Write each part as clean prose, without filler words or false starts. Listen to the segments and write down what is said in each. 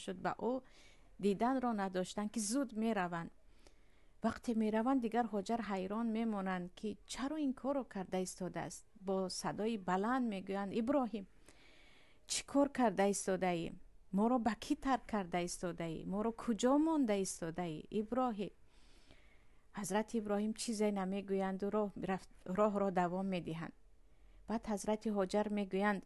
Шуд, ба ӯ диданро надоштанд, ки зуд мераванд. Вақте мераванд, дигар Ҳоҷар ҳайрон мемонанд, ки чаро ин корро карда истодааст. Бо садои баланд мегӯянд: «Иброҳим, чӣ кор карда истодаӣ? Моро ба кӣ тарк карда истодаӣ? Моро куҷо монда истодаӣ, Иброҳим?» Ҳазрати Иброҳим чизе намегӯянду роҳро давом медиҳанд. Баъд ҳазрати Ҳоҷар мегӯянд: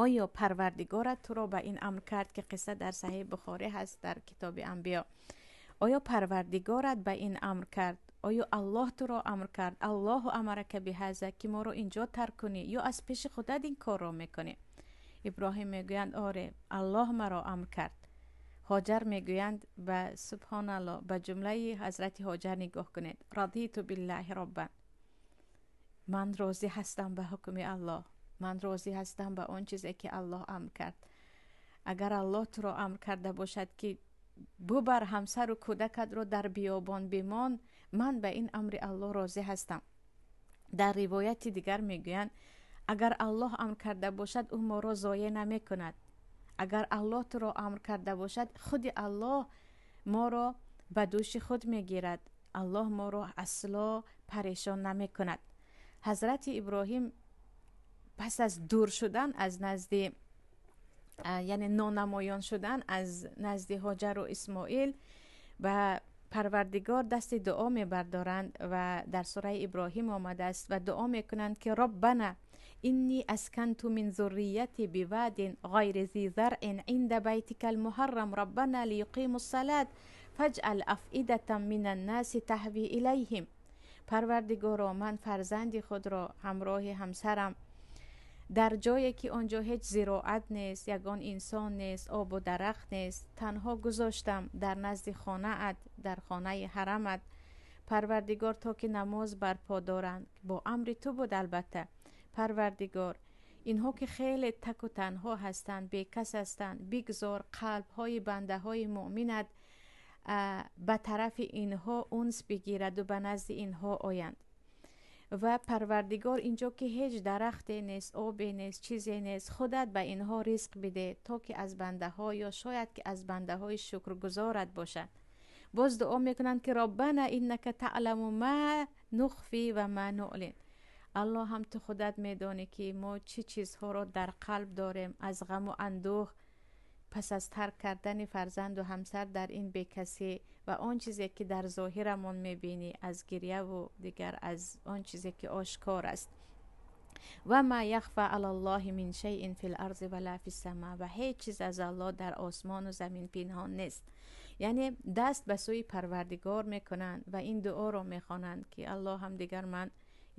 «Оё Парвардигорат туро ба ин амр кард?» Ки қисса дар Саҳеҳи Бухорӣ ҳаст, дар китоби Анбиё. «Оё Парвардигорат ба ин амр кард? Оё Аллоҳ туро амр кард? Аллоҳу амарака биҳаза, ки моро инҷо тарк кунӣ ё аз пеши худат ин корро мекунӣ?» Иброҳим мегӯянд: «Оре, Аллоҳ маро амр кард». Ҳоҷар мегӯянд, ба субҳоналлоҳ, ба ҷумлаи ҳазрати Ҳоҷар нигоҳ кунед: «Радиту биллаҳи роббан», ман розӣ ҳастам ба ҳукми Аллоҳ, ман розӣ ҳастам ба он чизе, ки Аллоҳ амр кард. Агар Аллоҳ туро амр карда бошад, ки бубар ҳамсару кӯдакатро, дар биёбон бимон, ман ба ин амри Аллоҳ розӣ ҳастам. Дар ривояти дигар мегӯянд: «Агар Аллоҳ амр карда бошад, ӯ моро зоеъ намекунад. Агар Аллоҳ туро амр карда бошад, худи Аллоҳ моро ба дӯши худ мегирад. Аллоҳ моро асло парешон намекунад». Ҳазрати Иброҳим пас аз дур шудан аз назди, яъне нонамоён шудан аз назди Ҳоҷару Исмоил, ба Парвардигор дасти дуо мебардоранд ва дар сураи Иброҳим омадааст ва дуо мекунанд, ки «Роббана инни асканту мин зуррияти бивадин ғайри зи заръин инда байтика алмуҳаррам, роббана лиюқиму ссалат, фаҷъал афидатан минан наси таҳви илайҳим». Парвардигоро, ман фарзанди худро ҳамроҳи ҳамсарам дар ҷое, ки он ҷо ҳеҷ зироат нест, ягон инсон нест, обу дарахт нест, танҳо гузоштам дар назди хонаат, дар хонаи ҳарамат, Парвардигор, то ки намоз барпо доранд. Бо амри ту буд, албатта. Парвардигор, инҳо ки хеле таку танҳо ҳастанд, бекас ҳастанд, бигзор қалбҳои бандаҳои муъминат ба тарафи инҳо унс бигираду ба назди инҳо оянд. Ва Парвардигор, инҷо ки ҳеҷ дарахте нест, обе нест, чизе нест, худат ба инҳо ризқ биде, то ки аз бандаҳо ё шояд ки аз бандаҳои шукргузорат бошад. Боз дуо мекунанд, ки «Роббана иннака таъламу ма нухфи ва ма нуълин», Аллоҳ ҳам ту худат медонӣ, ки мо чӣ чизҳоро дар қалб дорем аз ғаму андӯҳ пас аз тарк кардани фарзанду ҳамсар дар ин бекасӣ ва он чизе, ки дар зоҳирамон мебинӣ аз гирьяву дигар аз он чизе, ки ошкор аст. «Ва ма яхфа алаллоҳи мин шайин фил арзи вала фиссама», ва ҳеҷ чиз аз Аллоҳ дар осмону замин пинҳон нест. Яъне даст ба сӯи Парвардигор мекунанд ва ин дуоро мехонанд, ки Аллоҳ ҳам дигар ман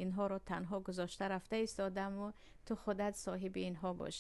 инҳоро танҳо гузошта рафта истодаму ту худат соҳиби инҳо бош.